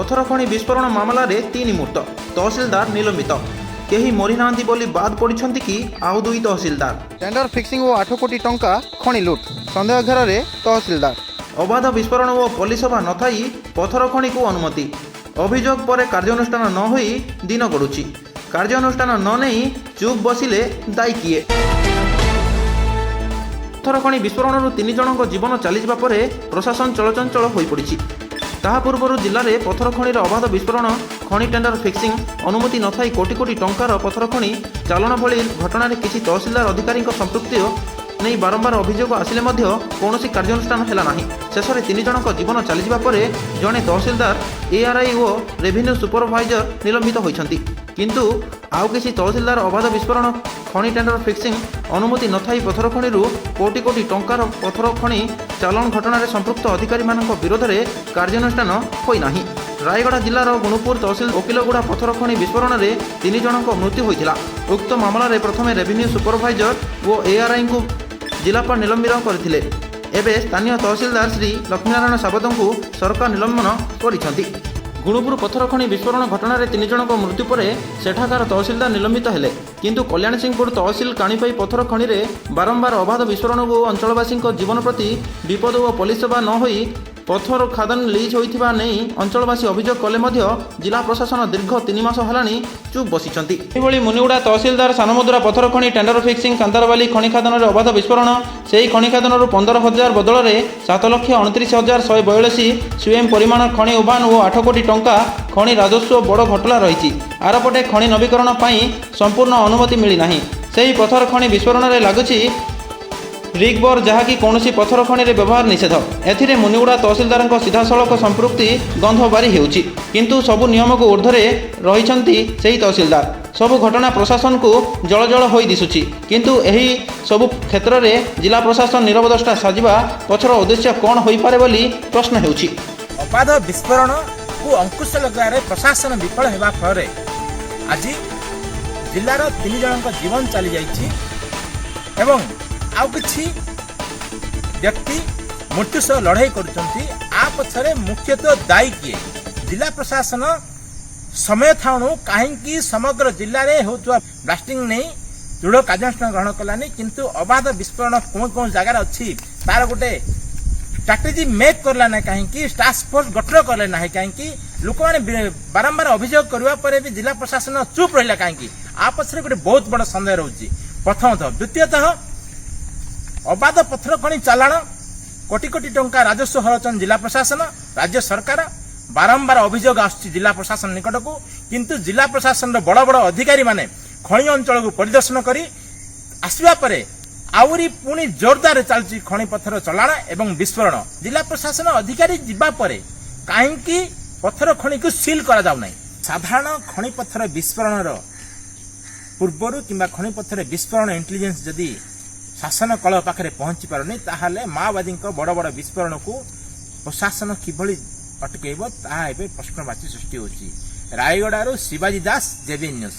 ପଥର ଖଣି ବିସ୍ଫୋରଣ ମାମଲାରେ ତିନି ମୃତ, ତହସିଲଦାର ନିଲମ୍ବିତ। କେହି ମରିନାହାନ୍ତି ବୋଲି ବାଦ୍ ପଡ଼ିଛନ୍ତି କି ଆଉ ଦୁଇ ତହସିଲଦାର? ଟେଣ୍ଡର ଫିକ୍ସିଂ ଓ 8 କୋଟି ଟଙ୍କା ଖଣି ଲୁଟ୍ ସନ୍ଦେହ ଘେରରେ ତହସିଲଦାର। ଅବାଧ ବିସ୍ଫୋରଣ ଓ ପଲ୍ଲୀସଭା ନଥାଇ ପଥର ଖଣିକୁ ଅନୁମତି। ଅଭିଯୋଗ ପରେ କାର୍ଯ୍ୟାନୁଷ୍ଠାନ ନ ହୋଇ ଦିନ ଗଡ଼ୁଛି। କାର୍ଯ୍ୟାନୁଷ୍ଠାନ ନ ନେଇ ଚୁପ୍ ବସିଲେ ଦାୟୀ କିଏ? ପଥର ଖଣି ବିସ୍ଫୋରଣରୁ ତିନି ଜଣଙ୍କ ଜୀବନ ଚାଲିଯିବା ପରେ ପ୍ରଶାସନ ଚଳଚଞ୍ଚଳ ହୋଇପଡ଼ିଛି। ତାହା ପୂର୍ବରୁ ଜିଲ୍ଲାରେ ପଥର ଖଣିର ଅବାଧ ବିସ୍ଫୋରଣ, ଖଣି ଟେଣ୍ଡର ଫିକ୍ସିଂ, ଅନୁମତି ନଥାଇ କୋଟି କୋଟି ଟଙ୍କାର ପଥର ଖଣି ଚାଲାଣ ଭଳି ଘଟଣାରେ କିଛି ତହସିଲଦାର ଅଧିକାରୀଙ୍କ ସମ୍ପୃକ୍ତି ନେଇ ବାରମ୍ବାର ଅଭିଯୋଗ ଆସିଲେ ମଧ୍ୟ କୌଣସି କାର୍ଯ୍ୟାନୁଷ୍ଠାନ ହେଲା ନାହିଁ। ଶେଷରେ ତିନି ଜଣଙ୍କ ଜୀବନ ଚାଲିଯିବା ପରେ ଜଣେ ତହସିଲଦାର, ଏଆର୍ଆଇ ଓ ରେଭିନ୍ୟୁ ସୁପରଭାଇଜର ନିଲମ୍ବିତ ହୋଇଛନ୍ତି। କିନ୍ତୁ ଆଉ କିଛି ତହସିଲଦାର ଅବାଧ ବିସ୍ଫୋରଣ, ଖଣି ଟେଣ୍ଡର ଫିକ୍ସିଂ, ଅନୁମତି ନଥାଇ ପଥର ଖଣିରୁ କୋଟି କୋଟି ଟଙ୍କାର ପଥର ଖଣି ଚାଲାଣ ଘଟଣାରେ ସମ୍ପୃକ୍ତ ଅଧିକାରୀମାନଙ୍କ ବିରୋଧରେ କାର୍ଯ୍ୟାନୁଷ୍ଠାନ ହୋଇନାହିଁ। ରାୟଗଡ଼ା ଜିଲ୍ଲାର ଗୁଣୁପୁର ତହସିଲ ଓକିଲଗୁଡ଼ା ପଥର ଖଣି ବିସ୍ଫୋରଣରେ ତିନି ଜଣଙ୍କ ମୃତ୍ୟୁ ହୋଇଥିଲା। ଉକ୍ତ ମାମଲାରେ ପ୍ରଥମେ ରେଭିନ୍ୟୁ ସୁପରଭାଇଜର ଓ ଏଆର୍ଆଇଙ୍କୁ ଜିଲ୍ଲାପାଳ ନିଲମ୍ବିତ କରିଥିଲେ। ଏବେ ସ୍ଥାନୀୟ ତହସିଲଦାର ଶ୍ରୀ ଲକ୍ଷ୍ମୀନାରାୟଣ ସାବତଙ୍କୁ ସରକାର ନିଲମ୍ବନ କରିଛନ୍ତି। ଗୁଣୁପୁର ପଥର ଖଣି ବିସ୍ଫୋରଣ ଘଟଣାରେ ତିନି ଜଣଙ୍କ ମୃତ୍ୟୁ ପରେ ସେଠାକାର ତହସିଲଦାର ନିଲମ୍ବିତ ହେଲେ। କିନ୍ତୁ କଲ୍ୟାଣସିଂହପୁର ତହସିଲ କାଣିପାଇ ପଥର ଖଣିରେ ବାରମ୍ବାର ଅବାଧ ବିସ୍ଫୋରଣକୁ ଅଞ୍ଚଳବାସୀଙ୍କ ଜୀବନ ପ୍ରତି ବିପଦ ଓ ପଲ୍ଲୀସଭା ନ ହୋଇ ପଥର ଖାଦାନ ଲିଜ୍ ହୋଇଥିବା ନେଇ ଅଞ୍ଚଳବାସୀ ଅଭିଯୋଗ କଲେ ମଧ୍ୟ ଜିଲ୍ଲା ପ୍ରଶାସନ ଦୀର୍ଘ 3 ମାସ ହେଲାଣି ଚୁପ୍ ବସିଛନ୍ତି। ସେହିଭଳି ମୁନିଗୁଡ଼ା ତହସିଲଦାର ସାନମୁଦ୍ରା ପଥର ଖଣି ଟେଣ୍ଡର ଫିକ୍ସିଂ, କାନ୍ଦାରବାଲି ଖଣି ଖାଦାନରେ ଅବାଧ ବିସ୍ଫୋରଣ, ସେହି ଖଣି ଖାଦାନରୁ 15,000 ବଦଳରେ 7,29,142 ସ୍ୱୟଂ ପରିମାଣ ଖଣି ଉଭାନ ଓ 8 କୋଟି ଟଙ୍କା ଖଣି ରାଜସ୍ୱ ବଡ଼ ଘୋଟାଲା ରହିଛି। ଆରପଟେ ଖଣି ନବୀକରଣ ପାଇଁ ସମ୍ପୂର୍ଣ୍ଣ ଅନୁମତି ମିଳିନାହିଁ। ସେହି ପଥର ଖଣି ବିସ୍ଫୋରଣରେ ଲାଗୁଛି ରିଗ୍ ବୋର, ଯାହାକି କୌଣସି ପଥର ଖଣିରେ ବ୍ୟବହାର ନିଷେଧ। ଏଥିରେ ମୁନିଗୁଡ଼ା ତହସିଲଦାରଙ୍କ ସିଧାସଳଖ ସମ୍ପୃକ୍ତି ଗନ୍ଧ ବାରି ହେଉଛି। କିନ୍ତୁ ସବୁ ନିୟମକୁ ଉର୍ଦ୍ଧ୍ୱରେ ରହିଛନ୍ତି ସେହି ତହସିଲଦାର। ସବୁ ଘଟଣା ପ୍ରଶାସନକୁ ଜଳ ଜଳ ହୋଇ ଦିଶୁଛି। କିନ୍ତୁ ଏହି ସବୁ କ୍ଷେତ୍ରରେ ଜିଲ୍ଲା ପ୍ରଶାସନ ନିରବଦ୍ରଷ୍ଟା ସାଜିବା ପଛର ଉଦ୍ଦେଶ୍ୟ କ'ଣ ହୋଇପାରେ ବୋଲି ପ୍ରଶ୍ନ ହେଉଛି। ଅବାଧ ବିସ୍ଫୋରଣକୁ ଅଙ୍କୁଶ ଲଗାଇବାରେ ପ୍ରଶାସନ ବିଫଳ ହେବା ଫଳରେ ଆଜି ଜିଲ୍ଲାର ତିନି ଜଣଙ୍କ ଜୀବନ ଚାଲିଯାଇଛି ଏବଂ ଆଉ କିଛି ବ୍ୟକ୍ତି ମୃତ୍ୟୁ ସହ ଲଢ଼େଇ କରୁଛନ୍ତି। ଆ ପଛରେ ମୁଖ୍ୟତଃ ଦାୟୀ କିଏ? ଜିଲ୍ଲା ପ୍ରଶାସନ ସମୟ ଥାଉଣୁ କାହିଁକି ସମଗ୍ର ଜିଲ୍ଲାରେ ହେଉଥିବା ବ୍ଲାଷ୍ଟିଂ ନେଇ ଦୃଢ଼ କାର୍ଯ୍ୟାନୁଷ୍ଠାନ ଗ୍ରହଣ କଲାନି? କିନ୍ତୁ ଅବାଧ ବିସ୍ଫୋରଣ କେଉଁ କେଉଁ ଜାଗାରେ ଅଛି, ତାର ଗୋଟେ ଷ୍ଟ୍ରାଟେଜି ମେକ୍ କଲା ନାହିଁ କାହିଁକି? ଟାସ୍କ ଫୋର୍ସ ଗଠନ କଲେ ନାହିଁ କାହିଁକି? ଲୋକମାନେ ବାରମ୍ବାର ଅଭିଯୋଗ କରିବା ପରେ ବି ଜିଲ୍ଲା ପ୍ରଶାସନ ଚୁପ୍ ରହିଲା କାହିଁକି? ଆ ପଛରେ ଗୋଟେ ବହୁତ ବଡ଼ ସନ୍ଦେହ ରହୁଛି ପ୍ରଥମତଃ। ଦ୍ୱିତୀୟତଃ, ଅବାଧ ପଥର ଖଣି ଚାଲାଣ, କୋଟି କୋଟି ଟଙ୍କା ରାଜସ୍ୱ ହରାଉଛନ୍ତି ଜିଲ୍ଲା ପ୍ରଶାସନ, ରାଜ୍ୟ ସରକାର। ବାରମ୍ବାର ଅଭିଯୋଗ ଆସୁଛି ଜିଲ୍ଲା ପ୍ରଶାସନ ନିକଟକୁ, କିନ୍ତୁ ଜିଲ୍ଲା ପ୍ରଶାସନର ବଡ଼ ବଡ଼ ଅଧିକାରୀମାନେ ଖଣି ଅଞ୍ଚଳକୁ ପରିଦର୍ଶନ କରି ଆସିବା ପରେ ଆହୁରି ପୁଣି ଜୋରଦାର ଚାଲିଛି ଖଣି ପଥର ଚଲାଣ ଏବଂ ବିସ୍ଫୋରଣ। ଜିଲ୍ଲା ପ୍ରଶାସନ ଅଧିକାରୀ ଯିବା ପରେ କାହିଁକି ପଥର ଖଣିକୁ ସିଲ୍ କରାଯାଉନାହିଁ? ସାଧାରଣ ଖଣି ପଥର ବିସ୍ଫୋରଣର ପୂର୍ବରୁ କିମ୍ବା ଖଣି ପଥର ବିସ୍ଫୋରଣ ଇଣ୍ଟେଲିଜେନ୍ସ ଯଦି ଶାସନ କଳ ପାଖରେ ପହଞ୍ଚି ପାରୁନି, ତାହେଲେ ମାଓବାଦୀଙ୍କ ବଡ଼ ବଡ଼ ବିସ୍ଫୋରଣକୁ ପ୍ରଶାସନ କିଭଳି ଅଟକେଇବ, ତାହା ଏବେ ପ୍ରଶ୍ନବାଚୀ ସୃଷ୍ଟି ହେଉଛି। ରାୟଗଡ଼ାରୁ ଶିବାଜୀ ଦାସ, ଜେବି ନ୍ୟୁଜ୍।